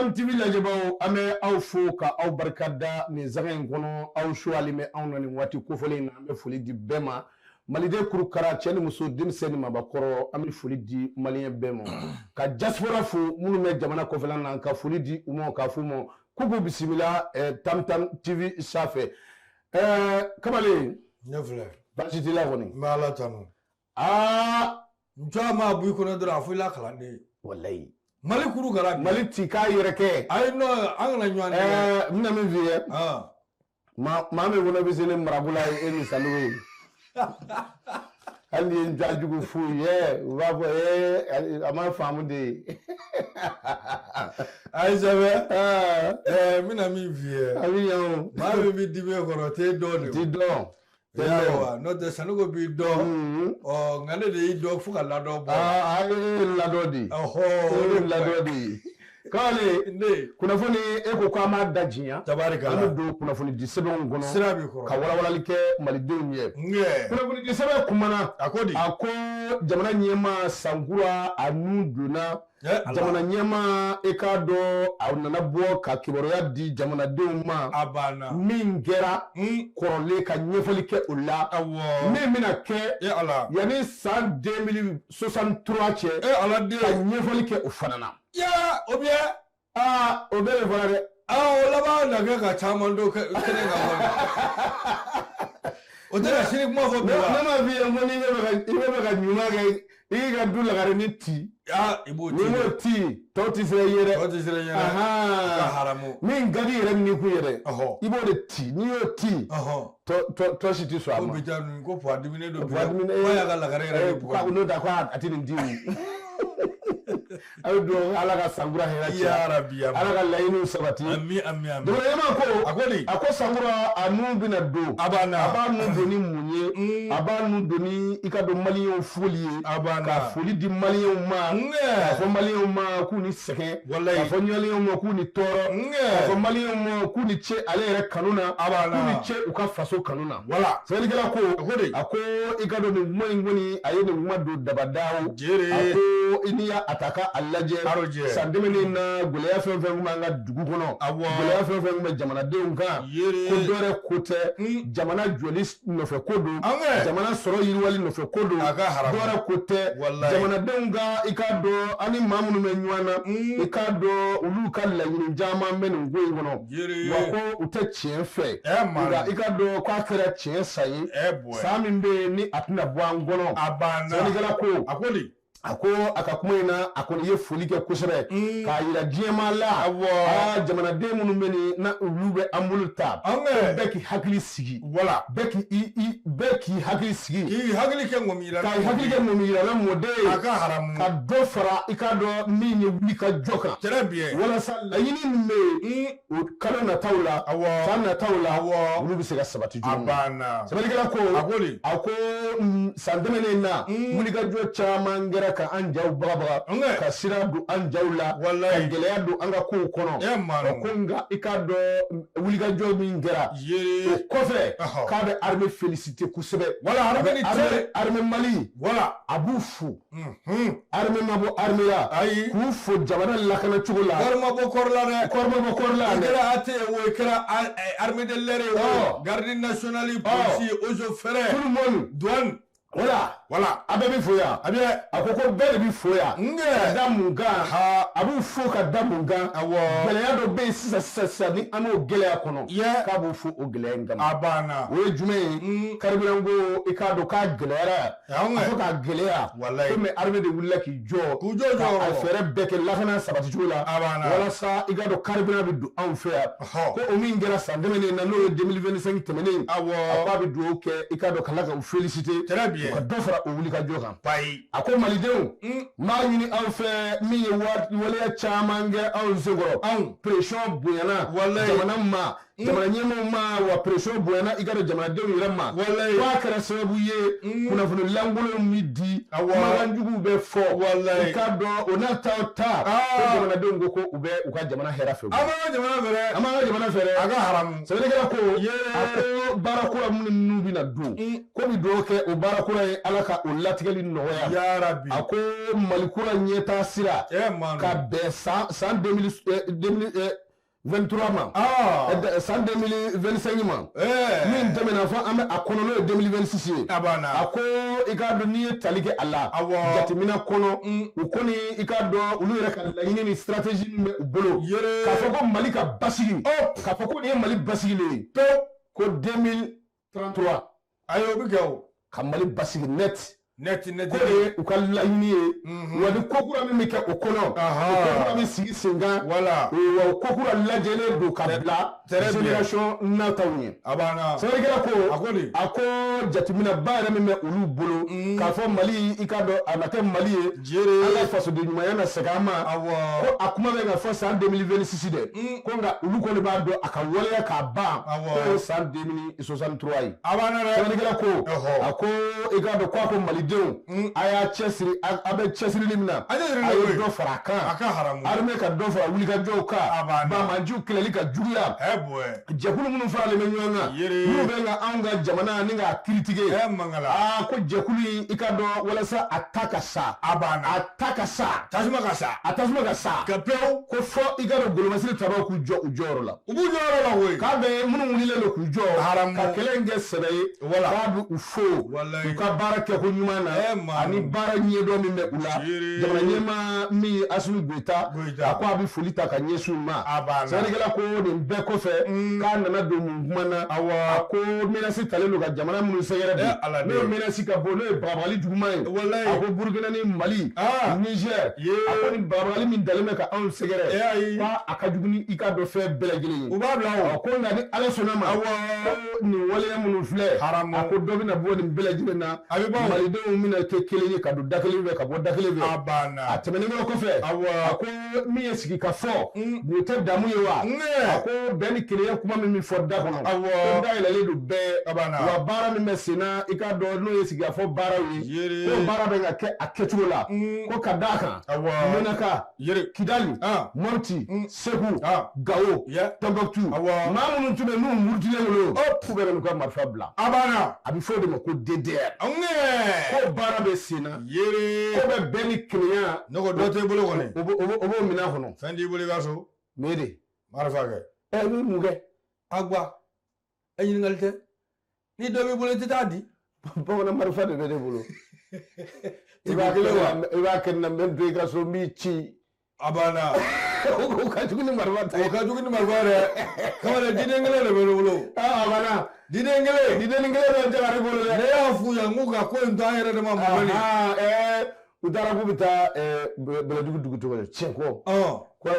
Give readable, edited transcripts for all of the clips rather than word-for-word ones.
Tam TV lajɛbaaw, an bɛ aw fo ka aw barika da nin sanga in kɔnɔ. Aw suwalen bɛ anw na nin waati kofɔlen in na. An bɛ foli di bɛɛ ma, maliden kurukara, cɛ ni muso, denmisɛn ni maabakɔrɔ. An bɛ foli di maliyɛn bɛɛ ma, ka diaspora fo minnu bɛ jamana kɔfɛla na, ka foli di u ma, k'a f'u ma k'u k'u bisimila Tam Tam TV sanfɛ. Kamalen. Ne filɛ. Baasi t'i la kɔni? N bɛ Ala tanu. Aa. N tɔgɔ maa b'i kɔnɔ dɔrɔn, a fɔ i la kalanden. Walayi. Mali kuru kara. Mali ti k'a yɛrɛ kɛ. Ayi, non, an kana ɲɔgɔn nɛgɛ. N bɛna min f'i ye. Maa min fana bɛ se ne marabolo ye, e ni Sanogo ye. Hali ni ye n ja jugu f'u ye, u b'a fɔ ee, a ma faamu de ye. Ayi sɛbɛ. N bɛna min f'i ye. A bɛ ɲɛ o. Maa min bɛ dimi kɔrɔ, o t'e dɔn de. T'i dɔn. Ayiwa, n'o tɛ Sanogo b'i dɔn. Ɔ nka ne de y'i dɔn fo ka ladɔn bɔ. Aa, e ye ladɔn di. Ɔhɔ. E ye ladɔn di. K'ale ne kunnafoni, e ko k'an b'a da jiyan. Tabarikala. An bɛ don kunnafoni di sɛbɛnw kɔnɔ. Sira b'i kɔrɔ. Ka walawalali kɛ malidenw ye. Ngɛ. Kunnafoni di sɛbɛn kumana. A ko di? A ko jamana ɲɛmaa sankura a nun donna. Jamana ɲɛmaa, e k'a dɔn, a nana bɔ ka kibaruya di jamanadenw ma. A banna. Min kɛra kɔrɔlen, ka ɲɛfɔli kɛ o la. Awɔ. Min bɛna kɛ. E Ala. Yanni san 2063 cɛ. E Ala den. Ka ɲɛfɔli kɛ o fana na. Ya, o bɛ. Aa, o bɛɛ de fɔra dɛ. Aa, o laban na kɛ ka caman don kɛnɛ kan kɔni. O tɛ ka sini kuma fɔ bi wa? Ne m'a f'i ye ko n'i bɛ fɛ ka ɲuman kɛ, i k'i ka du lagarenin ci. Aa, i b'o ci. N'i m'o ci, tɔw tɛ siran i ye dɛ. Tɔw tɛ siran i ɲɛ dɛ. Ka haramu. Min ka di i yɛrɛ ni kun ye dɛ. Ɔhɔ. I b'o de ci, n'i y'o ci. Ɔhɔ. Tɔ si tɛ sɔn a ma. Ko bi ta ninnu ko puwa diminen don bi. Puwa diminen. Ko y'a ka lagare yɛrɛ de bugɔ. N'o tɛ ko a tɛ nin di o. A bɛ dugawu, Ala ka sankura hɛrɛ caya. Ya Rabi. Ala ka laɲiniw sabati. Ami, ami, ami. Jamana ɲɛmaa ko. A ko di? A ko sankura a nun bɛna don. A banna. A b'a nun don ni mun ye? A b'a nun don ni i ka don maliyɛnw foli ye. A banna. Ka foli di maliyɛnw ma. K'a fɔ maliyɛnw ma k'u ni sɛgɛn. Walayi. K'a fɔ maliyɛnw ma k'u ni tɔɔrɔ. K'a fɔ maliyɛnw ma k'u ni ce ale yɛrɛ kanu na. A banna. K'u ni ce u ka faso kanu na. Wala. Sɛbɛnnikɛla ko. A ko di? A ko i ka don nin kuma in kɔni, a ye nin kuma don dabadaw. Jere. A ko n'i y'a ta ka a lajɛ. Arojɛ. San tɛmɛnen na, gɛlɛya fɛn fɛn tun b'an ka dugu kɔnɔ. Awɔ. Gɛlɛya fɛn fɛn tun bɛ jamanadenw kan. Yere. Ko dɔwɛrɛ ko tɛ. Jamana jɔli nɔfɛ ko don. Angɛ. Jamana sɔrɔ yiriwali nɔfɛ ko don. A ka haramu. Dɔwɛrɛ ko tɛ. Walayi. Jamanadenw ka, i k'a dɔn, ani maa minnu bɛ ɲɔgɔn na. I k'a dɔn, olu ka laɲini caman bɛ nin ko in kɔnɔ. Yere. Wa ko u tɛ tiɲɛ fɛ. Ɛ maa. Nka i k'a dɔn k'a kɛra tiɲɛ san ye. Ɛ bɔɛ. San min bɛ yen ni a tɛna bɔ an kɔnɔ. A banna. Sɛbɛnnikɛla ko. A ko di? A ko a ka kuma in na, a kɔni ye foli kɛ kosɛbɛ k'a yira diɲɛmaa la. Awɔ. Aa, jamanaden minnu bɛ nin na, olu bɛ an bolo ta. Angɛ. Bɛɛ k'i hakili sigi. Wala. Bɛɛ k'i hakili sigi. K'i hakili kɛ ŋɔmi yira. K'i hakili kɛ ŋɔmi yirala mɔden ye. A ka haramu. Ka dɔ fara i k'a dɔn min ye wuli ka jɔ kan. Très bien. Walasa laɲini min bɛ yen, o kalo nataw la. Awɔ. San nataw la. Awɔ. Olu bɛ se ka sabati A cogo min na. banna. Sɛbɛnnikɛla ko. A ko di? A ko san tɛmɛnen na, wulikajɔ caman kɛra ka an jaw bagabaga. Angɛ. Ka sira don an jaw la. Walayi. Ka gɛlɛya don an ka kow kɔnɔ. E maa. Ko nka i k'a dɔn wulikajɔ min kɛra. Yere. O kɔfɛ. Ɔhɔ. K'a bɛ armée féliciter kosɛbɛ. Wala, armée ni ce. Armée Mali. Wala. A b'u fo. Armée ma bɔ armée la. Ayi. K'u fo jamana lakana cogo la. Kɔri ma bɔ kɔri la dɛ. Kɔri ma bɔ kɔri la. I kɛra AT ye o, i kɛra armée de l'air ye o, garde nationale, policier, eaux et forêts. Tout le monde. Douane. Voilà. Voilà. A bɛɛ bɛ fo yan. A bɛ. A ko ko bɛɛ de bɛ fo yan. Ngɛ. Ka da mun kan? Ha. A b'u fo ka da mun kan? Awɔ. Gɛlɛya dɔ bɛ yen sisan sisan sisan ni an b'o gɛlɛya kɔnɔ. Yɛ. K'a b'u fo o gɛlɛya in kama. A banna. O ye jumɛn ye? Carburant ko, i k'a dɔn k'a gɛlɛyara. Angɛ. A fɔ k'a gɛlɛya. Walayi. Komi armée de wulila k'i jɔ. K'u jɔ jɔyɔrɔ. Ka fɛɛrɛ bɛɛ kɛ lakana sabati cogo la. A banna. Walasa i k'a dɔn carburant bɛ don anw fɛ yan. Ɔhɔ. Ko o min kɛra san tɛmɛnen na, n'o ye 2025 tɛmɛnen. Awɔ. A ko a bɛ dugawu kɛ, i k'a dɔn, ka tila k'u féliciter. Très bien. U ka dɔ fara o wulikajɔ kan. Bayi. A ko malidenw, n b'a ɲini aw fɛ, min ye waleya caman kɛ anw senkɔrɔ. Anw. Pression bonyana. Walayi. Jamana ma. Jamana ɲɛmaaw ma, wa pression bonyana i ka dɔn jamanadenw yɛrɛ ma. Walayi. K'a kɛra sababu ye kunnafoni lankolonw bɛ di. Awɔ. Kumakan juguw bɛ fɔ. Walayi. I k'a dɔn o n'a ta ta. Aa. Ko jamanadenw ko ko u bɛ u ka jamana hɛrɛ fɛ. An b'an ka jamana fɛ dɛ. An b'an ka jamana fɛ dɛ. A ka haramu. Sɛbɛnnikɛla ko. Yee. A ko baara kura minnu bɛna don. Ko bɛ dugawu kɛ o baara kura ye, Ala ka o latigɛli nɔgɔya. Yarabi. A ko Mali kura ɲɛtaa sira ka bɛn san 2023 ma, san 2025 ma, min tɛmɛna fɔ an bɛ a kɔnɔ, n'o ye 2026 ye. A banna. A ko i k'a dɔn, n'i ye tali kɛ a la, jateminɛ kɔnɔ, u kɔni, i k'a dɔn, olu yɛrɛ ka laɲini ni stratégie min bɛ u bolo, k'a fɔ ko Mali ka basigi, k'a fɔ ko nin ye Mali basigilen ye pewu, ko 2033. Ayi, o bɛ kɛ o. Ka Mali basigi net. Net net. Ko de ye u ka laɲini ye. Wa ni ko kura min bɛ kɛ o kɔnɔ, o ko kura bɛ sigi sen kan. Voilà. Wa o ko kura lajɛlen don ka bila génération nataw ɲɛ. A banna. Sɛbɛnnikɛla ko, A ko di? A ko jateminɛba yɛrɛ min bɛ olu bolo, k'a fɔ Mali, i k'a dɔn, a na kɛ Mali ye, an ka fasoden ɲumanya na segin an ma. Ko a kuma bɛ ka fɔ san 2026 dɛ, ko nka olu kɔni b'a dɔn a ka waleya k'a ban, k'o ye san 2063 ye. A banna dɛ. Sɛbɛnnikɛla ko, a ko i k'a dɔn ko a ko Malidenw, a y'a cɛsiri, a bɛ cɛsirili min na, A cɛsirilen a ye koyi. dɔ fara a kan. A ka haramu. Armée ka dɔ fara wulikajɔw kan, A banna. banbaanciw kɛlɛli ka juguya, Ɛ bɔɛ. jɛkulu minnu faralen bɛ ɲɔgɔn kan, minnu bɛ ka anw ka jamana ni k'a critiquer, Ɛ mangala. Aa, ko jɛkulu in, i ka dɔn, walasa a ta ka sa, A banna. a ta ka sa, Tasuma ka sa. A tasuma ka sa Ka pewu. Ko fɔ i ka dɔn, golomasiri tabaw k'u jɔ u jɔyɔrɔ la. U b'u jɔyɔrɔ la koyi. K'a bɛ minnu wulilen don k'u jɔ Haramu. ka kɛlɛ in kɛ sɛbɛ ye, Voilà. k'a bɛ u fo Walayi. u ka baara kɛko ɲuman na Ɛ maa. ani baara ɲɛdɔn min bɛ u la. Jamana ɲɛmaa min ye Asimi Goyita, Goyita. a ko a bɛ foli ta ka ɲɛsin u ma. A banna. Sɛbɛnnikɛla ko nin bɛɛ kɔfɛ, k'a nana don mun kuma na? A ko menace talen don ka jamana minnu sɛgɛrɛ bi, Ɛ Ala n'o ye de. menace ka bɔ, n'o ye bagabagali juguman ye. Walayi. A ko Burukina ni Mali, Niger, a ko nin bagabagali min dalen bɛ ka anw sɛgɛrɛ, Ɛ ayi. k'a a ka jugu ni i ka dɔn fɛn bɛɛ lajɛlen ye. U b'a bila o. Ko nka ni Ala sɔnna ma, ko nin waleya minnu filɛ, Haramu. a ko dɔ bɛna bɔ nin bɛɛ lajɛlen na. A bɛ bɔ o. Malidenw bɛna kɛ kelen ye ka don da kelen fɛ, ka bɔ da kelen fɛ. A banna. A tɛmɛnen kɔ kɔfɛ, a ko min ye sigi ka fɔ, nin tɛ damu ye wa? A ko bɛn ni kelenya kuma min bɛ fɔ da kɔnɔ, ko da yɛlɛlen don bɛɛ. A banna. Wa baara min bɛ sen na, i k'a dɔn, n'o ye sigikafɔ baaraw ye, ko baara bɛ ka kɛ a kɛcogo la, ko ka d'a kan, Menaka, Kidali, Mopti, Segu, Gawo, Tombouctou, maa minnu tun bɛ n'u murutilen don, k'u bɛ n'u ka marifa bila. A banna. A bɛ fɔ o de ma ko DDR. Ko baara bɛ sen na, ko bɛ bɛn ni kelenya. Ne ko dɔ t'e bolo kɔni. O b'o minɛn kɔnɔ. Fɛn t'i bolo i ka so. Mun ye de? Marifa kɛ. Ɛ, i bɛ mun kɛ? Agba. E ɲininkali tɛ. Ni dɔ b'i bolo, i tɛ taa di. Bamanan marifa de bɛ ne bolo. I b'a kɛ i b'a kɛ na, n bɛ don i ka so, n b'i ci. A banna. O ka jugu ni marifa ta ye. O ka jugu ni marifa yɛrɛ. Kamalen, diden kelen de bɛ ne bolo. Aa, a banna. Diden kelen. Diden kelen bɛ Jabare bolo dɛ. Ne y'a f'u ye n k'u ka ko in to an yɛrɛ de ma mɔgɔ ni. U taara k'u bɛ taa Bɛlɛdugu dugu tɔgɔ ye Tiɲɛkɔ. Ko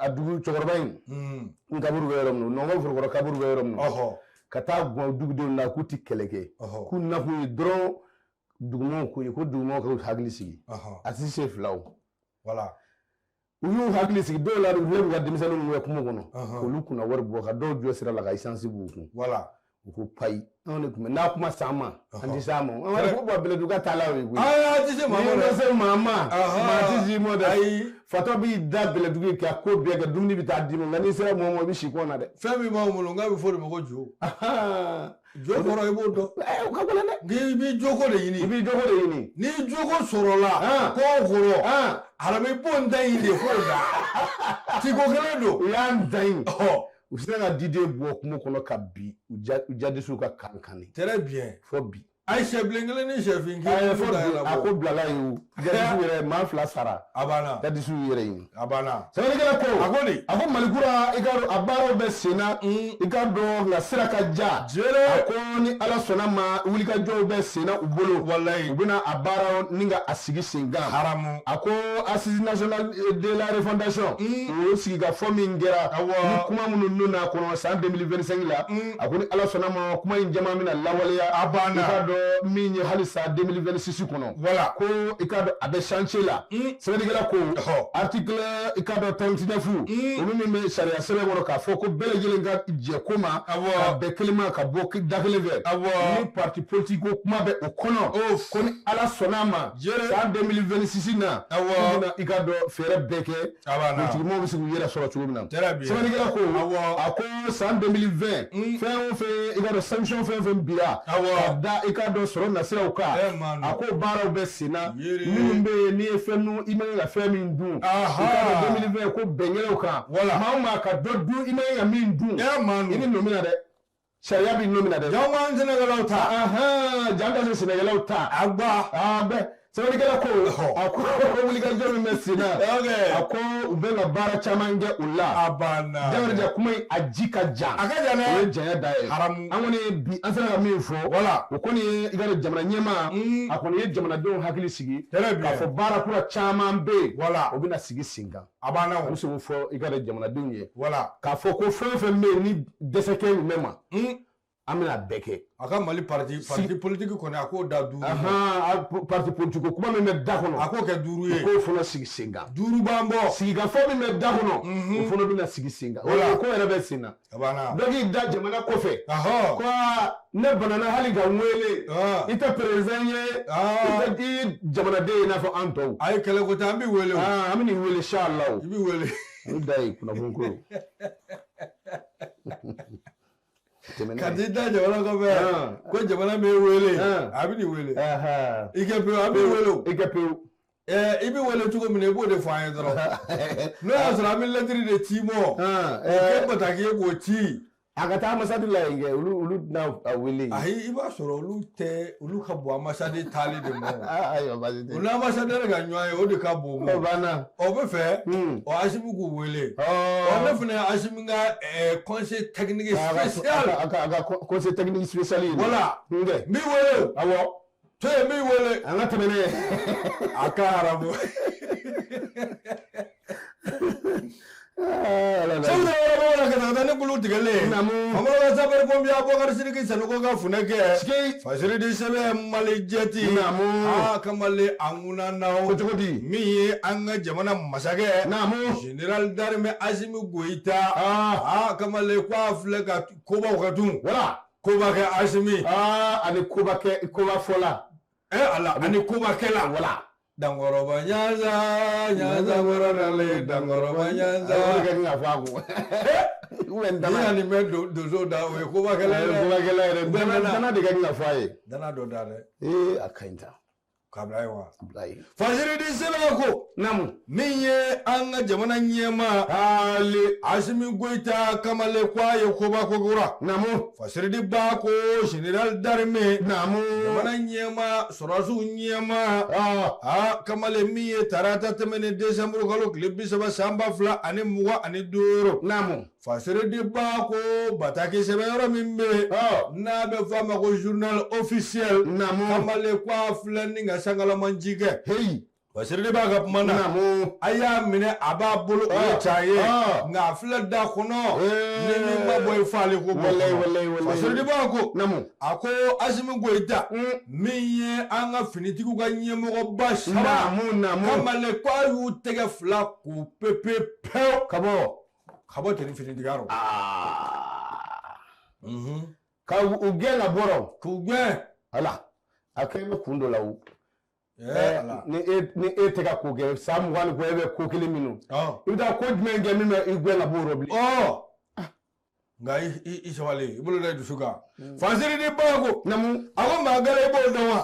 a dugu cɛkɔrɔba in, n kaburu bɛ yɔrɔ min na, nɔngɔn forokɔrɔ kaburu bɛ yɔrɔ min na. Ka taa gɔn dugudenw na k'u ti kɛlɛ kɛ. K'u nakun ye dɔrɔn dugumɔgɔw ko ye, ko dugumɔgɔw k'u hakili sigi. A ti se filaw. Voilà. U y'u hakili sigi dɔw la, u filɛ k'u ka denmisɛnninw kɛ kungo kɔnɔ, k'olu kunna wari bɔ ka dɔw jɔ sira la ka essence b'u kun. Voilà. U ko payi, anw de tun bɛ n'a kuma s'an ma, an tɛ s'a ma. An b'a fɔ ko bɔn, Bɛlɛdugu ka taa la o ye koyi. Ayi, an tɛ se maa ma N'i ma dɛ. se maa ma, maa tɛ s'i ma dɛ. Ayi. Fatɔ b'i da Bɛlɛdugu ka ko bɛɛ kɛ, dumuni bɛ taa d'i ma, nka n'i sera mɔgɔ ma, i bɛ si kɔn na dɛ. Fɛn min b'anw bolo, n k'a bɛ fɔ o de ma ko jo. Jo kɔrɔ, i b'o dɔn. Ɛ, o ka gɛlɛn dɛ. N'i b'i joko de ɲini. I b'i joko de ɲini. N'i joko sɔrɔla, k'o kɔrɔ, harami bon da in de f'o da. Tiko kelen don. U y'an da in. U sera ka diden bɔ kungo kɔnɔ ka bi u jadisiw ka kan kan. Très bien. Fɔ bi. Ayi, sɛ bilen kelen ni sɛfin kelen. Fɔ bi, a ko bilala yen o. Jadisiw yɛrɛ maa 2 sara. A banna. Jadisiw yɛrɛ ɲini. A banna. Sɛbɛnnikɛla ko. A ko di? A ko Mali kura, i ka dɔn, a baaraw bɛ sen na. I ka dɔn, nka sira ka ja. A ko ni Ala sɔnna ma, wulikajɔw bɛ sen na u bolo. Walayi. U bɛna a baaraw ni ka a sigi sen kan. Haramu. A ko Assise nationale de la refondation, o sigikafɔ min kɛra, ni kuma minnu nana kɔnɔ san 2025 la, a ko ni Ala sɔnna ma, kuma in caman bɛna lawaleya. A banna. I ka dɔn min ye halisa 2026 kɔnɔ. Voilà. Ko i ka dɔn, a bɛ chantier la. Sɛbɛnnikɛla ko article, i ka dɔn, 39, olu min bɛ sariya sɛbɛn kɔnɔ k'a fɔ ko bɛɛ lajɛlen ka jɛ ko ma, ka bɛn kelen ma, ka bɔ da kelen fɛ. Ni parti politique ko kuma bɛ o kɔnɔ, ko ni Ala sɔnna a ma, san 2026 na, i ka dɔn, fɛɛrɛ bɛɛ kɛ politikimɔgɔw bɛ se k'u yɛrɛ sɔrɔ cogo min na. Sɛbɛnnikɛla ko, a ko san 2020, fɛn o fɛn, i ka dɔn, sanction fɛn o fɛn bira ka da i ka da don sɔrɔ nasiraw kan, a ko baaraw bɛ sen na, minnu bɛ yen n'i ye fɛn dun i man kan ka fɛn min dun, i k'a dɔn 2020 ko bɛnkɛw kan, maa o maa ka dɔ dun i man kan ka min dun, i ni nɔ minɛ dɛ. Sariya b'i nɔ minɛ dɛ. Jango an sɛnɛkɛlaw ta. Jan ka se sɛnɛkɛlaw ta. A gba. A bɛɛ. Sɛbɛnnikɛla ko a ko wulikajɔ min bɛ sen na, a ko u bɛ ka baara caman kɛ u la. A banna. Jabarija kuma in a ji ka jan. A ka jan dɛ. O ye janya da ye. Haramu. An kɔni bi an sera ka min fɔ. Voilà. O kɔni ye i ka dɔn jamana ɲɛmaa. A kɔni ye jamanadenw hakili sigi. Très bien. K'a fɔ baara kura caman bɛ yen. Voilà. O bɛna sigi sen kan. A banna o. An bɛ se k'o fɔ i ka dɔn jamanadenw ye. Voilà. K'a fɔ ko fɛn o fɛn bɛ yen ni dɛsɛ kɛ bɛ ma. An bɛna bɛɛ kɛ. A ka Mali parti politique kɔni a k'o da 5 ye. Parti politique ko kuma min bɛ da kɔnɔ. A k'o kɛ 5 ye. O k'o fana sigi sen kan. 5 b'an bɔ. Sigikafɔ min bɛ da kɔnɔ. O fana bɛna sigi sen kan. O ko yɛrɛ bɛ sen na. A banna. Dɔ k'i da jamana kɔfɛ. Ko ne banana hali ka n wele. I tɛ président ye. I tɛ i jamanaden ye i n'a fɔ an tɔw. A ye kɛlɛ ko tɛ, an b'i wele o. An bɛ n'i wele inchallah. I b'i wele. O da ye kunnafoni ko ye. Ka t'i da jamana kɔfɛ ko jamana m'e wele a bɛ n'i wele i kɛ pewu a b'i wele o i kɛ pewu i bɛ wele cogo min na i b'o de fɔ an ye dɔrɔn n'o y'a sɔrɔ an bɛ lɛtiri de ci mɔ o kɛ bataki ye k'o ci a ka taa ambassade la yen kɛ olu tɛna a wele ayi i b'a sɔrɔ olu tɛ olu ka bon ambassade taali de ma ayiwa baasi tɛ u ni ambassadeur ka ɲɔgɔn ye o de ka bon o banna o bɛ fɛ o Asimi k'u wele ɔ ne fana ye Asimi ka conseil technique spécial a ka conseil technique spécial ye voilà n kɛ n b'i wele awɔ to yen n b'i wele an ka tɛmɛ n'a ye a ka haramu. Segu wɛrɛ ka taa ne bolo tigɛlen Amadu ka sapeur pompier Abubakar Sidiki Sanogo ka funɛ kɛ Fasiridi sɛbɛn Mali jɛti aa kamalen a ŋuna na o cogo di min ye an ka jamana masakɛ général d'armée Asimi Goyita aa kamalen ko a filɛ ka kobaw kɛ tun wala koba kɛ Asimi ani koba kɛ koba fɔla ala ani koba kɛla wala Dankɔrɔba ɲanza ɲanza kɔrɔ dalen dankɔrɔba ɲanza. O de ka kan ka fɔ a kun. Ou bien dana. N'i y'a nin mɛn donso da o ye kobakɛla ye dɛ. Kobakɛla yɛrɛ dana de ka kan ka fɔ a ye. Dana dɔ da dɛ. Ee a ka ɲi tan. K'a bila yen wa. Bila yen. Fasiridi sɛbɛn ko. Naamu. Min ye an ka jamana ɲɛmaa. Ale. Asimi Goyita kamalen ko a ye koba ko kura. Naamu. Fasiridi ba ko général d'armée. Naamu. Jamana ɲɛmaa sɔrɔdasiw ɲɛmaa. Aa kamalen min ye tarata tɛmɛnen décembre kalo tile 30 san 2025. Naamu. Fasiridi ba ko bataki sɛbɛn yɔrɔ min bɛ yen. N'a bɛ fɔ a ma ko journal officiel. Naamu. Kamalen ko a filɛ ni ka sankalamanji kɛ. Heyi. Fasiridi b'a ka kuma na. Naamu. A y'a minɛ a b'a bolo o ye can ye. Nka a filɛ da kɔnɔ. Ni min ma bɔ i f'ale ko bɔ. Walayi walayi walayi. Fasiridi b'a ko. Naamu. A ko Asimi Goyita. Min ye an ka finitigiw ka ɲɛmɔgɔba saba. Naamu naamu. Kamalen ko a y'u tɛgɛ fila k'u pepe pewu. Ka bɔ. Ka bɔ ten finitigiya rɔ. Ka u gɛn ka bɔ rɔ. K'u gɛn. Ala a kɛ bɛ kun dɔ la o. Ni e tɛ ka ko kɛ san 20 ni kɔ e bɛ ko kelen min i bɛ taa ko jumɛn kɛ min bɛ i gɛn ka bɔ o rɔ bilen. Nka i sabali i bolo da i dusu kan. Fasiridi ba ko. Naamu. A ko maa gɛlɛn i b'o dɔn wa.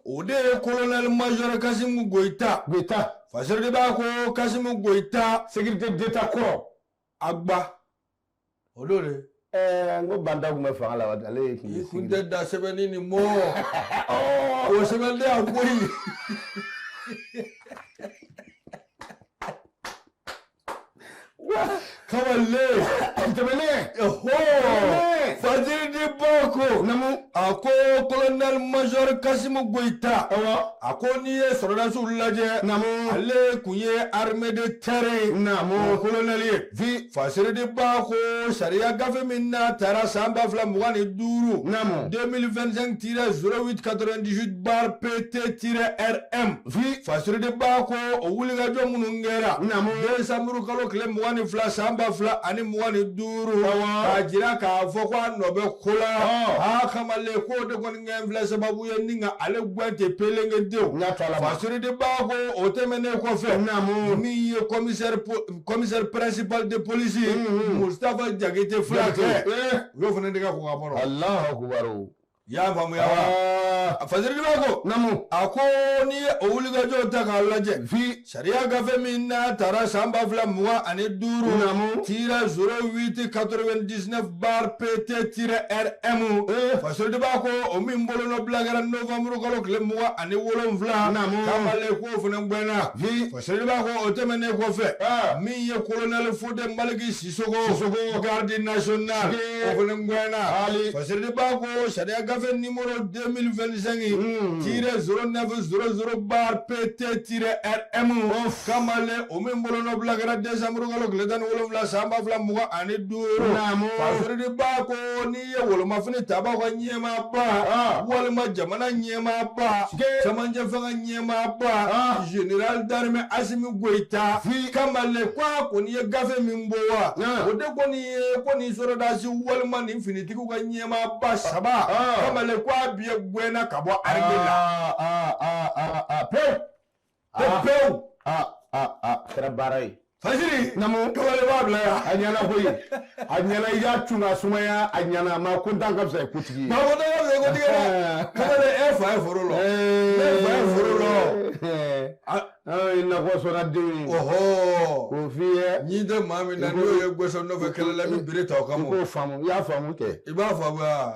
O de ye colonel major Kasimu Goyita. Goyita. Fasiridi ba ko Kasimu Goyita. Sécurité d'État kɔrɔ. A gba o don de. N ko Banta tun bɛ fanga la waati ale tun bɛ I kun tɛ da sɛbɛnni nin mɔ. O sɛbɛnden a koyi. Kamalen. Tɛmɛnen. Fasiridi ba ko. Naamu. A ko colonel major Kasimu Goyita. Awɔ. A ko n'i ye sɔrɔdasiw lajɛ. Naamu. Ale kun ye armée de terre ye. Naamu. Colonel ye. Vi. Fasiridi ba ko sariya gafe min n'a taara san 2025. Naamu. 2025-0898 bar PT-RM. Vi. Fasiridi ba ko o wulikajɔ minnu kɛra. Naamu. Décembre kalo tile 22 san 2025. Awɔ. K'a jira k'a fɔ ko a nɔ bɛ ko la. Aa kamalen k'o de kɔni kɛ filɛ sababu ye ni ka ale gɛn ten pelenge denw. N y'a to ala ma. Fasiridi ba ko o tɛmɛnen kɔfɛ. Naamu. Min ye commissaire principal de police. Moustapha Diakité fulakɛ. U y'o fana dɛgɛ ko ka bɔ. Alahu akubaru. I y'a faamuya wa. Fasiriba ko naamu a ko n'i ye o wulikajɔ ta k'a lajɛ fi sariya gafe min n'a taara san 2025 naamu tiret 08 99 barre PT tiret RM Fasiriba ko o min bolonɔbila kɛra novembre kalo tile 27 naamu kamalen k'o fana gbɛnna fi Fasiriba ko o tɛmɛnen kɔfɛ min ye colonel Fode Maliki Sissoko garde nationale o fana gbɛnna Ali Fasiriba ko sariya gafe numéro 2025 tiret 09 00 barre PT tiret RM kamalen o min bolonɔbila kɛra décembre kalo tile 17 san 2025 naamu Fasiriba ko n'i ye wolomafini tabaw ka ɲɛmaaba walima jamana ɲɛmaaba cɛmancɛ fanga ɲɛmaaba général d'armée Assimi Goïta kamalen ko a kɔni ye gafe min bɔ wa o de kɔni ye ko nin sɔrɔdasi walima nin finitigiw ka ɲɛmaaba saba kamalen ko a bɛɛ gɛnna ka bɔ armée la pewu pewu kɛra baara ye Fasiri naamu kamalen b'a bila yan a ɲɛna koyi a ɲɛna i y'a cun ka sumaya a ɲɛna maa ko tan ka fisa kotigi ye maa ko tan ka fisa kotigi ye dɛ kamalen e fa ye foro lɔ ne fa ye foro lɔ anw ye nakɔ sɔnna denw ye ɔhɔ k'o f'i ye n'i tɛ maa min na n'o ye gosɔ nɔfɛ kɛlɛ la i bɛ bere ta o kama i k'o faamu i y'a faamu kɛ i b'a faamuya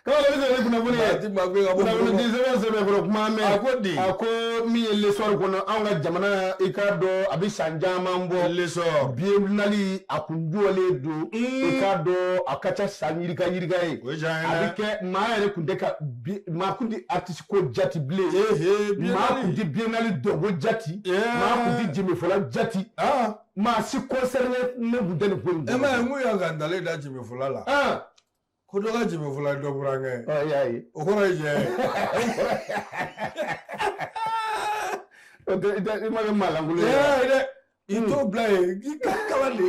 kamalen bɛ sɔrɔ ni kunnafoni ye ti maa gɛn ka bɔ kunnafoni di sɛbɛn sɛbɛn kɔrɔ kuma mɛn a ko di a ko min ye l'essor kɔnɔ anw ka jamana i k'a dɔn a bɛ san caman bɔ l'essor biennale a kun jɔlen don i k'a dɔn a ka ca san yirika yirika ye o ye tiɲɛ ye a bɛ kɛ maa yɛrɛ kun tɛ ka maa kun tɛ artiste ko jati bilen maa kun tɛ biennale dɔnko jati maa kun tɛ jemefɔla jati maa si concerné ne kun tɛ nin ko in e ma ye mun y'an ka ntalen da jemefɔla la ko dɔ ka jemefɔla dɔ burankɛ i y'a ye o kɔrɔ ye jɛn ye o tɛ i ma kɛ maa lankolon ye dɛ i t'o bila yen k'i ka kala de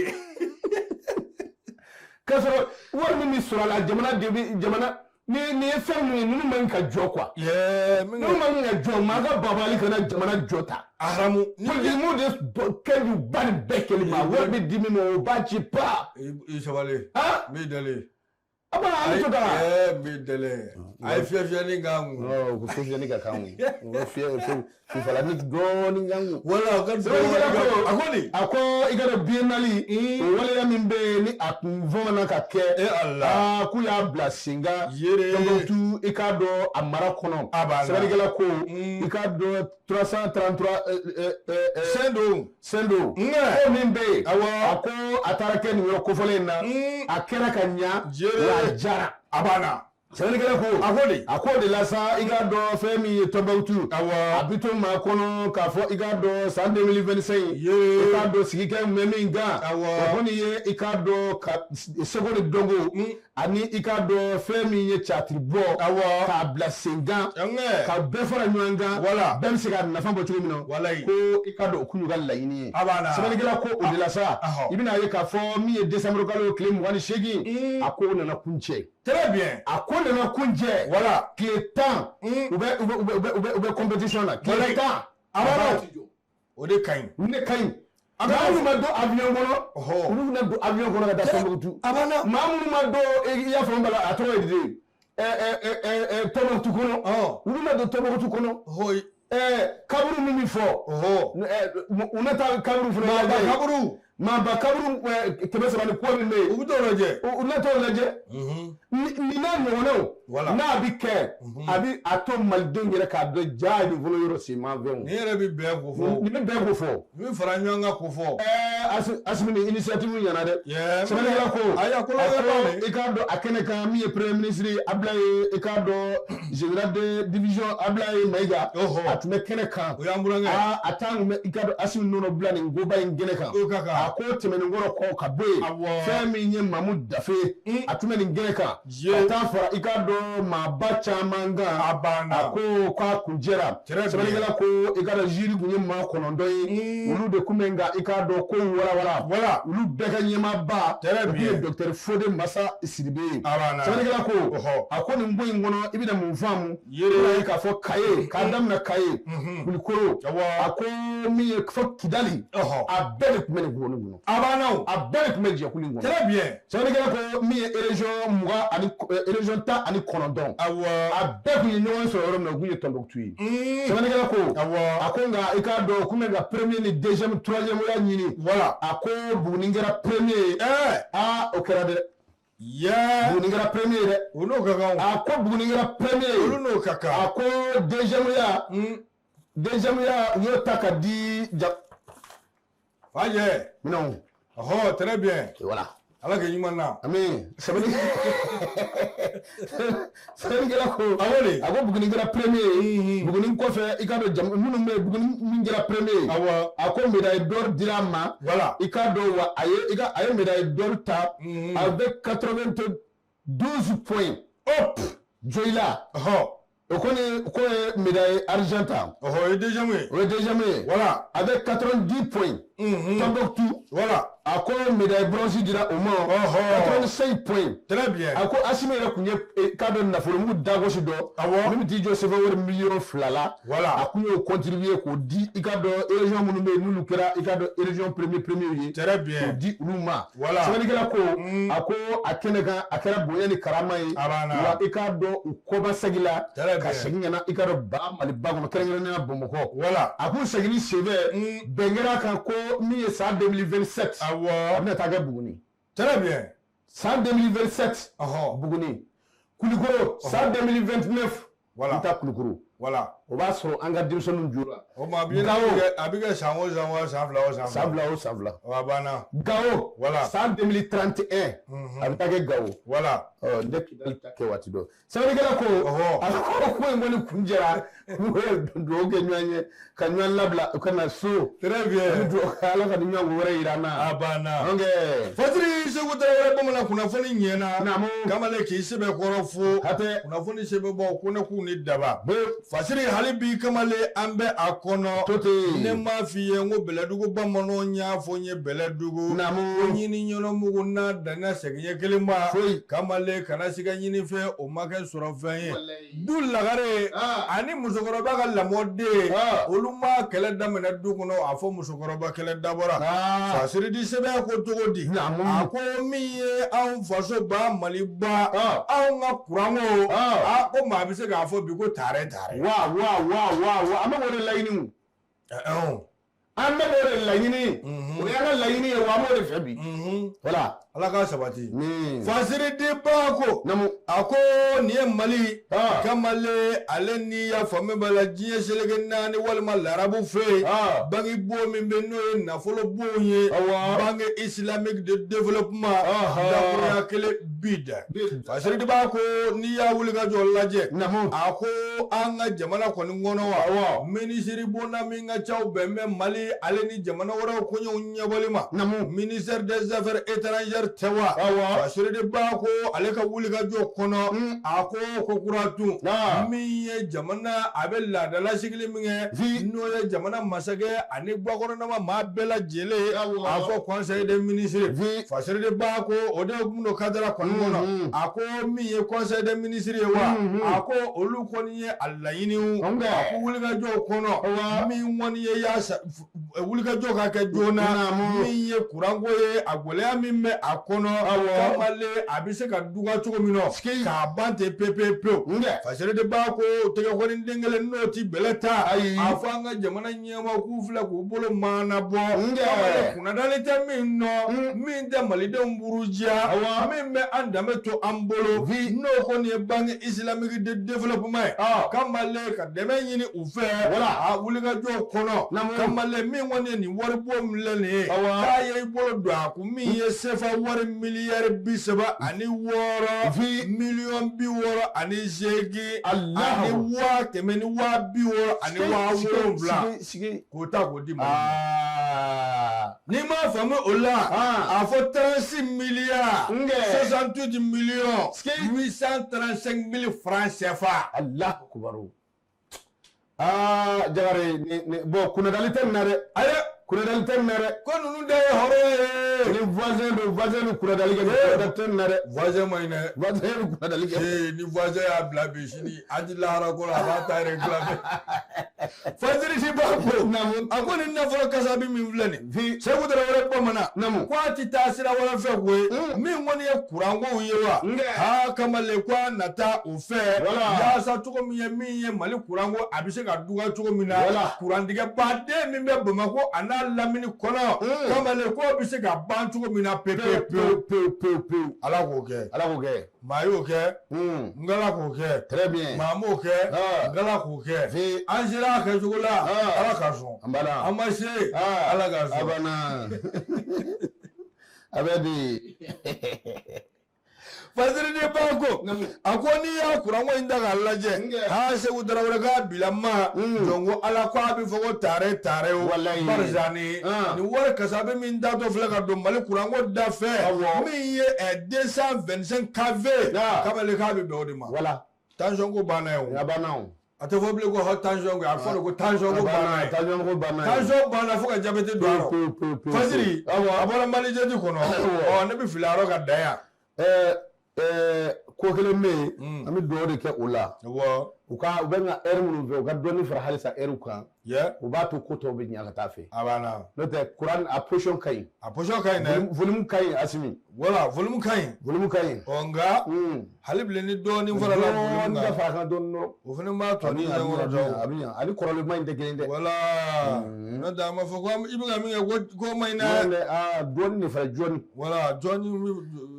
k'a sɔrɔ wari min bɛ sɔrɔ a la jamana de bɛ jamana ni ye fɛn min ye ninnu man ɲi ka jɔ quoi ninnu man ɲi ka jɔ maa ka babali kana jamana jɔ ta haramu politique de kɛ y'u ba nin bɛɛ kɛli ma wari bɛ di min ma o b'a ci pa i sabali n b'i deli a b'a an bɛ to ka n b'i deli a ye fiyɛ fiyɛli k'an kun o fiyɛ fiyɛli ka k'an kun o fiyɛ fifalani dɔɔnin k'an kun wala o ka dɔɔnin a ko di a ko i ka dɔn biennale o waleya min bɛ yen ni a kun fɔmana ka kɛ e Ala k'u y'a bila sen kan yere Tombouctou i k'a dɔn a mara kɔnɔ a b'a la sɛbɛnnikɛla ko i k'a dɔn 333 Sendo Sendo ko min bɛ yen awɔ a ko a taara kɛ nin yɔrɔ kofɔlen in na a kɛra ka ɲa wa a jara a banna sɛbɛnnikɛla ko a ko di a ko de la sa i k'a dɔn fɛn min ye Tombouctou awɔ a bi to maa kɔnɔ k'a fɔ i k'a dɔn san 2025 i k'a dɔn sigi kɛ mɛ min kan awɔ o kɔni ye i k'a dɔn ka seko ni dɔnko ani i k'a dɔn fɛn min ye catiri bɔ awɔ k'a bila sen kan ka bɛɛ fara ɲɔgɔn kan wala bɛɛ bɛ se ka nafa bɔ cogo min na walayi ko i k'a dɔn o kun y'u ka laɲini ye a banna sɛbɛnnikɛla ko o de la sa i bɛna ye k'a fɔ min ye décembre kalo tile 28 a ko nana kuncɛ Très bien. A ko nana kuncɛ. Voilà. Tile 10. U bɛ compétition na. Tile 10. A b'a o de ka ɲi. Ne ka ɲi. Maa minnu ma don avion kɔnɔ. Olu bɛna don avion kɔnɔ ka taa Tombouctou. A banna. Maa minnu ma don i y'a faamu bala a tɔgɔ ye di Tombouctou kɔnɔ. Olu ma don Tombouctou kɔnɔ. Kaburu min bɛ fɔ. U na taa kaburu fana lajɛ. Kaburu. Maaba kaburu 300 ni kɔ min bɛ yen. U bɛ t'o lajɛ. U na t'o lajɛ. Nin n'a ɲɔgɔnnaw. N'a bɛ kɛ. A bɛ a to malidenw yɛrɛ k'a dɔn jaa nin fɔlɔ yɔrɔ sen ma fɛn o. Nin yɛrɛ bɛ bɛn ko fɔ. Nin bɛ bɛn ko fɔ. Nin bɛ fara ɲɔgɔn kan ko fɔ. Asimi ni initiative ɲɛna dɛ. Sɛbɛnnikɛla ko. Ayi a ko i k'a dɔn a kɛnɛ kan min ye premier ministre Abdoulaye i k'a dɔn général de division Abdoulaye Maïga. A tun bɛ kɛnɛ kan. O y'an burankɛ. A t'an kun bɛ i k'a dɔn Asimi nɔnɔ bila nin koba in kɛnɛ kan. O ka kan. A ko tɛmɛnen kɔrɔ kɔ ka bɔ yen. Fɛn min ye Mamu Dafe a tun bɛ nin kɛnɛ kan. Ka taa fara i k'a dɔn. dɔn maaba caman kan a banna a ko k'a kun jɛra sɛbɛnnikɛla ko i k'a dɔn jury kun ye maa 9 ye olu de kun bɛ nka i k'a dɔn ko walawala voilà olu bɛɛ ka ɲɛmaaba o kun ye docteur Fode Massa Sidibe ye sɛbɛnnikɛla ko a ko nin ko in kɔnɔ i bɛna mun faamu yɛrɛ k'a fɔ Kaye k'a daminɛ Kaye Kulikoro a ko min ye fɔ Kidali a bɛɛ de tun bɛ nin ko nin kɔnɔ a banna o a bɛɛ de tun bɛ jɛkulu in kɔnɔ très bien sɛbɛnnikɛla ko min ye région 20 région 19 awɔ a bɛɛ tun ye ɲɔgɔn sɔrɔ yɔrɔ min na o tun ye Tombouctou ye sɛbɛnnikɛla ko awɔ a ko nka i k'a dɔn u tun bɛ ka premier ni deuxième troisième ya ɲini voilà a ko Buguni kɛra premier ye aa o kɛra dɛ Buguni kɛra premier ye dɛ o n'o ka kan a ko Buguni kɛra premier ye olu n'o ka kan a ko deuxième ya deuxième ya u y'o ta ka di ja Fajɛ minɛnw ɔhɔ très bien voilà ala kɛ ɲuman na ami sɛbɛnnikɛla ko awɔ de a ko Buguni kɛra premier ye Buguni kɔfɛ i k'a dɔn jamu minnu bɛ yen Buguni min kɛra premier ye awɔ a ko médaille d'or dira a ma voilà i k'a dɔn wa a ye i ka a ye médaille d'or ta avec 92 points hop Joyila ɔhɔ o kɔni k'o ye médaille argent ta ɔhɔ o ye deuxième ye o ye deuxième ye voilà avec 90 points Tombouctou voilà a ko médaille bronze dira o ma ɔhɔ 85 points très bien a ko Asimi yɛrɛ kun ye k'a dɔn nafolomugu dagosi dɔ awɔ min bɛ t'i jɔ CFA wari miliyɔn 2 la voilà a kun y'o contribuer k'o di i k'a dɔn région minnu bɛ yen n'olu kɛra i k'a dɔn région premier premier ye très k'o bien di olu ma voilà sɛbɛnnikɛla ko a ko a kɛnɛ kan a kɛra bonya ni karama ye a banna wa i k'a dɔn u kɔba segin la très ka bien segin ka na i k'a dɔn ba Maliba kɔnɔ kɛrɛnkɛrɛnnenya Bamakɔ voilà a k'u seginni senfɛ bɛn kɛra a kan ko min ye san 2027 awɔ a bɛna taa kɛ Buguni très bien san 2027 ɔhɔ Buguni Kulikoro san 2029 voilà n bɛ taa Kulikoro voilà o b'a sɔrɔ an ka denmisɛnninw jora o ma a bi a bɛ kɛ san o san wa san fila o san san fila o san fila a banna Gawo voilà san 2031 a bɛ taa kɛ Gawo voilà ɔ n tɛ Kidali ta kɛ waati dɔ sɛbɛnnikɛla ko ɔhɔ a ko ko in kɔni kun jɛra u ye dugawu kɛ ɲɔgɔn ye ka ɲɔgɔn labila u ka na so très bien dugawu kɛ Ala ka ni ɲɔgɔn wɛrɛ yira an na a banna donc Fatiri Seku Tarawele bamanan kunnafoni ɲɛna naamu kamalen k'i sɛbɛkɔrɔ fo hatɛ kunnafoni sɛbɛnbaw ko ne k'u ni daba be Fasiri hali bi kamalen an bɛ a kɔnɔ to ten ne m'a f'i ye n ko Bɛlɛdugu bamananw y'a fɔ n ye Bɛlɛdugu ko naamu ɲini ɲɔnɔmugu n'a danna segin kelen ma foyi kamalen kana siga ɲini fɛn o ma kɛ sɔrɔ fɛn ye du lagare ani musokɔrɔba ka lamɔden olu ma kɛlɛ daminɛ du kɔnɔ a fɔ musokɔrɔba kɛlɛ dabɔra Fasiri di sɛbɛn ko cogo di naamu a ko min ye anw faso ba Maliba anw ka kuranko a ko maa bɛ se k'a fɔ bi ko taarɛ taarɛ wa wa wa wa wa an bɛ k'o de laɲini o an bɛ k'o de laɲini o y'an ka laɲini ye wa an b'o de fɛ bi voilà Ala k'a sabati ni Fasiri di ba ko naamu a ko nin ye Mali kamalen ale ni y'a faamu b'a la diɲɛ seleke naani walima larabu fɛ yen banque bon min bɛ n'o ye nafolo bon ye awɔ banque islamique de développement dakurunya kelen BID Fasiri di ba ko n'i y'a wuli ka jɔ lajɛ naamu a ko an ka jamana kɔni kɔnɔ wa awɔ minisiri bonda min ka ca bɛn bɛ Mali ale ni jamana wɛrɛw koɲɛw ɲɛbɔli ma naamu ministère des affaires étrangères tɛ wa awɔ Fasiri di ba ko ale ka wuli ka jɔ kɔnɔ a ko ko kura tun min ye jamana a bɛ laadala sigili min kɛ n'o ye jamana masakɛ ani gakɔrɔnama maa bɛɛ lajɛlen a fɔ conseil des ministres Fasiri di ba ko o de kun don kadara kɔni kɔnɔ a ko min ye conseil des ministres ye wa a ko olu kɔni ye a laɲiniw a ko wulikajɔw kɔnɔ min kɔni ye yaasa wulikajɔ ka kɛ joona min ye kuranko ye a gɛlɛya min bɛ a kɔnɔ kamalen a bɛ se ka duga cogo min na k'a ban ten pewu pewu Fasiri di ba ko tɛgɛkɔni den kelen n'o ti bɛlɛ ta a fɔ an ka jamana ɲɛmaaw k'u filɛ k'u bolo maana bɔ kamalen kunnadali tɛ min nɔ min tɛ malidenw buruja min bɛ an danbe to an bolo n'o kɔni ye banque islamique de développement ye kamalen ka dɛmɛ ɲini u fɛ a wulikajɔ kɔnɔ kamalen min kɔni ye nin wari bɔ min filɛ nin ye k'a ye i bolo don a kun min ye CFA wari miliyari 36 miliyɔn 68 ani 100 ni 607 k'o ta k'o di Mali ma. N'i m'a faamu o la, a fɔ 36 milliards 68 millions 835 mille francs CFA. Allahu akbar. Aa Jagare, bon, kunnadali tɛ nin na dɛ. Ayi. Kunnadali tɛ nin na dɛ. Ko ninnu de ye hɔrɔn ye. Ni voisin don, voisin bɛ kunnadali kɛ, kunnadali tɛ nin na dɛ. Voisin ma ɲi dɛ. Voisin bɛ kunnadali kɛ. Ee, ni voisin y'a bila bi, sini an ti lahara ko la, a b'a ta réclamer. Fajiri si b'a ko. Naamu. A ko nin nafolo kasabi min filɛ nin. Seku Tarawele bamanan. Naamu. Ko a ti taa sira wɛrɛ fɛ koyi. Min kɔni ye kurankow ye wa. Aa kamalen, ko a nata o fɛ. Yaasa cogo min ye min ye Mali kuranko a bɛ se ka duga cogo min na. Kurantigɛbaden min bɛ Bamakɔ a n'a lamini kɔnɔ. Kamalen, ko bɛ se ka ban cogo min na pewu pewu pewu pewu pewu. Ala k'o kɛ. Ala k'o kɛ. Maa y'o kɛ. N kala k'o kɛ. Très bien. Maa m'o kɛ. N kala k'o kɛ. An sera a kɛcogo la. Ala ka sɔn. An banna. An ma se. Ala ka sɔn. A banna. A bɛ di. Fasiriden ba ko, a ko n'i y'a kuranko in ta k'a lajɛ, aa Seku Tarawele k'a bila ma, jɔn ko Ala ko a bɛ fɔ ko tare tare o. Walayi. Barisa nin wari kasabi min tatɔ filɛ ka don Mali kuranko da fɛ, min ye 225 KV, kamalen k'a bɛ bɛn o de ma. Wala. Tension ko banna ye o. A banna o. A tɛ fɔ bilen ko haute tension ko, a fɔ de ko tension ko banna ye. Tension ko banna ye. Tension banna fo ka diabète don a rɔ. Pewu pewu pewu. Fasiri, a bɔra Mali-Jɛti kɔnɔ, ɔ ne bɛ fili a rɔ ka dan yan. Ko kelen bɛ yen, an bɛ dugawu de kɛ o la. U ka u bɛ ka heure minnu fɛ, u ka dɔɔni fara halisa heure kan. O b'a to ko tɔw bɛ ɲɛ ka taa fɛ. A banna. N'o tɛ kuran a position ka ɲi. A position ka ɲi dɛ. Volume ka ɲi Asimi. Voilà, volume ka ɲi. Volume ka ɲi. Ɔ nka hali bilen ni dɔɔni farala volume kan. Dɔɔni ka fara kan dɔɔni dɔrɔn. O fana b'a tɔ ni fɛn wɛrɛ tɔw. A bɛ ɲa, ani kɔrɔlen ma in tɛ kelen dɛ. Voilà. N'o tɛ a ma fɔ ko i bɛ ka min kɛ ko ma ɲi dɛ. Aa dɔɔni de fara jɔɔni. Voilà, jɔɔni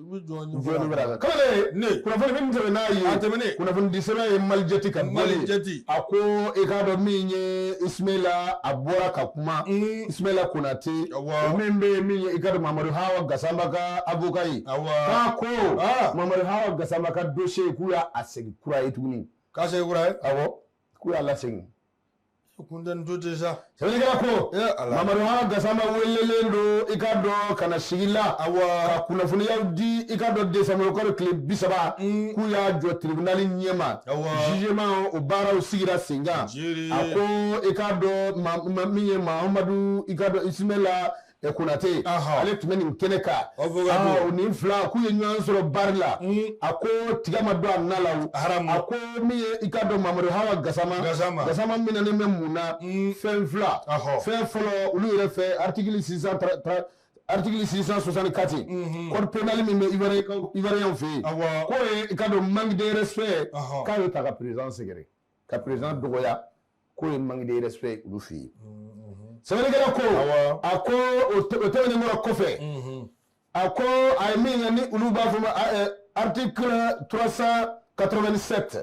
bɛ jɔɔni fara kan. Kamalen. Ne. Kunnafoni min tɛmɛ n'a ye. A tɛmɛnen. Kunnafoni di sɛbɛn ye Mali-Jɛti ka bɔli. Mali-Jɛti. A ko i k'a dɔn min ye Ismaila a bɔra ka kuma. Ismaila Konate. Awɔ. Min bɛ min ye i k'a dɔn Mamadu Hawa Gasama ka avocat ye. Awɔ. K'a ko Mamadu Hawa Gasama ka dossier k'u y'a segin kura ye tuguni. K'a segin kura ye? Awɔ. K'u y'a lasegin. Kun tɛ nin to ten sa. Sɛbɛnnikɛla ko Mamadu Hawa Gasama welelen don i k'a dɔn ka na sigi la. Awɔ. Ka kunnafoniyaw di i k'a dɔn décembre kalo tile 30. K'u y'a jɔ tribunal ɲɛma. Awɔ. Jugement o baaraw sigira sen kan. A ko i k'a dɔn min ye Mahamadu i k'a dɔn Ismaila Konate. Ale tun bɛ nin kɛnɛ kan. Nin fila k'u ye ɲɔgɔn sɔrɔ bari la. A ko tiga ma don a na la o. A ko min ye i k'a dɔn Mamadu Hawa Gasama. Gasama minɛnen bɛ mun na. Fɛn fila. Fɛn fɔlɔ olu yɛrɛ fɛ article 630. Article 664. Code pénal min bɛ Ivoirien fɛ yen. K'o ye i k'a dɔn manque de respect. K'a y'o ta ka président sɛgɛrɛ. Ka président dɔgɔya. K'o ye manque de respect olu fɛ yen. Sɛbɛnnikɛla ko a ko o tɛmɛnen kɔrɔ kɔfɛ, a ko a ye min kɛ ni olu b'a fɔ ma article 387.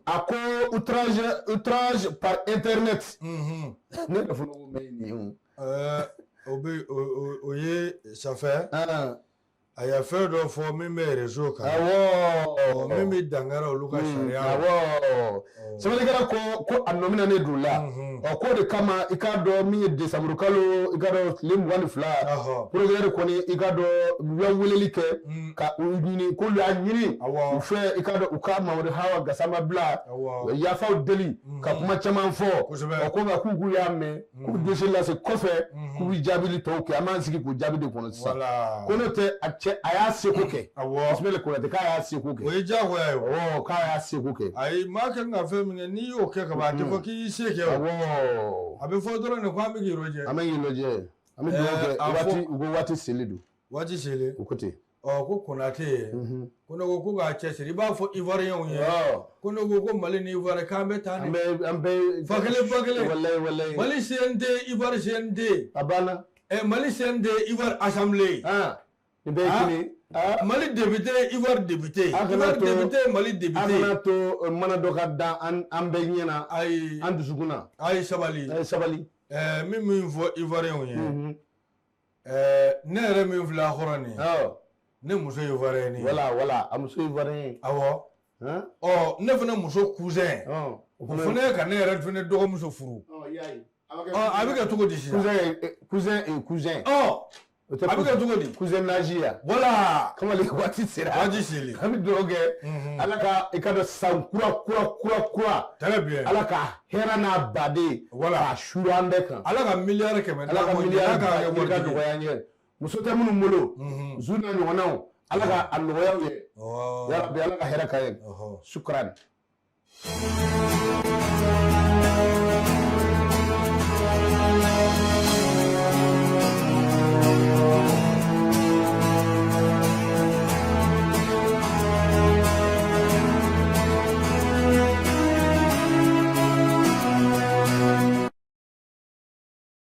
A ko outrage par internet. Ne yɛrɛ fana ko mɛ nin ye o. O bɛ o ye safɛ. A ye fɛn dɔ fɔ min bɛ réseau kan. Awɔ. Min bɛ dankari olu ka sariya la. Awɔ. Sɛbɛnnikɛla ko a nɔminɛnen don la. Ɔ k'o de kama i k'a dɔn min ye décembre kalo i k'a dɔn tile 22. Procureur kɔni i k'a dɔn u ye weleli kɛ ka u ɲini k'olu y'a ɲini. U fɛ i k'a dɔn u ka Mamadu Hawa Gasama bila. Yafaw deli ka kuma caman fɔ. Kosɛbɛ. Ɔ ko nka k'u y'a mɛn k'u dossier lase kɔfɛ k'u bɛ jaabili tɔw kɛ an b'an sigi k'u jaabi de kɔnɔ sisan. Ko n'o tɛ a cɛ a y'a seko kɛ. Awɔ. Ismaila Konate k'a y'a seko kɛ. O ye diyagoya ye o. Awɔ, k'a y'a seko kɛ. Ayi, maa kan ka fɛn min kɛ n'i y'o kɛ ka ban a tɛ fɔ k'i y'i se kɛ o. Awɔ. A bɛ fɔ dɔrɔn de ko an bɛ k'i lajɛ. An bɛ k'i lajɛ. An bɛ dugawu kɛ waati u ko waati seli don. Waati seli. U ko ten. Ɔ ko Konate. Ko ne ko ko k'a cɛsiri i b'a fɔ Ivoirien ye. Ko ne ko ko Mali ni Ivoire k'an bɛ taa ni. An bɛɛ. Fa kelen fa kelen. Walayi walayi. Mali CNT Ivoire CNT. A banna. Mali CNT Ivoire Assemblée. Nin bɛɛ ye kelen. Mali député Ivoire député. Ivoire député Mali député. An kana to mana dɔ ka da an bɛɛ ɲɛ na. Ayi. An dusukun na. Ayi sabali. Ayi sabali. Min fɔ Ivoirien ye. Ne yɛrɛ min filɛ a kɔrɔ nin ye. Ne muso ye ivoirien ye. Voilà, voilà, a muso ye ivoirien ye. Awɔ. Ɔ, ne fana muso cousin, o fana ye ka ne yɛrɛ fana dɔgɔmuso furu. Ɔ, a bɛ kɛ cogo di sisan? Cousin, cousin et cousin. Ɔ, a bɛ kɛ cogo di? Cousinage ya. Voilà. Kamalen, waati sera. Waati seli. An bɛ dugawu kɛ. Ala ka i ka dɔn san kura kura kura kura. Très bien. Ala ka hɛrɛ n'a baden. Voilà. K'a suuru an bɛɛ kan. Ala ka miliyari 100. Ala ka miliyari kɛ nɔgɔya an ye. Muso tɛ minnu bolo. Zu n'a ɲɔgɔnnaw. Ala ka a nɔgɔya u ye. Yarabi, Ala ka hɛrɛ k'an ye. Sukran.